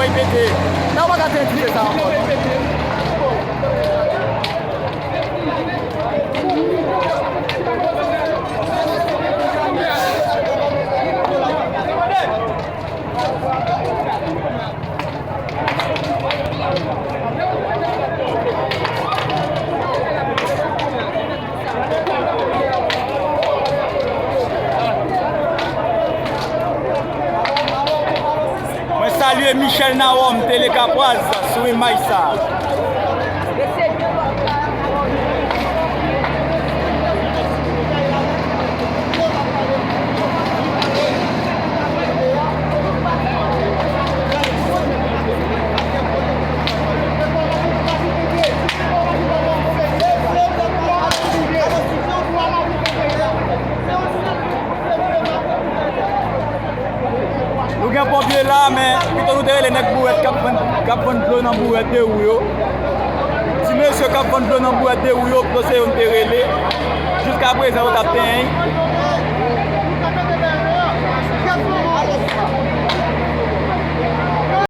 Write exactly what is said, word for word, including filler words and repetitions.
Repete. Nan w pa ka tande sa ankò non. Mwen salye Michel Nawòm, Tele Kapwaz, sou imaj sa. Nou gen ponpye la, men pito nou te rele nèg bouwèt k ap vann, k ap vann dlo nan bouwèt de wou yo. Ti mesye k ap vann dlo nan bouwèt de wou yo, pito se yo n te rele. Jiska prezan, yo t ap tenyen.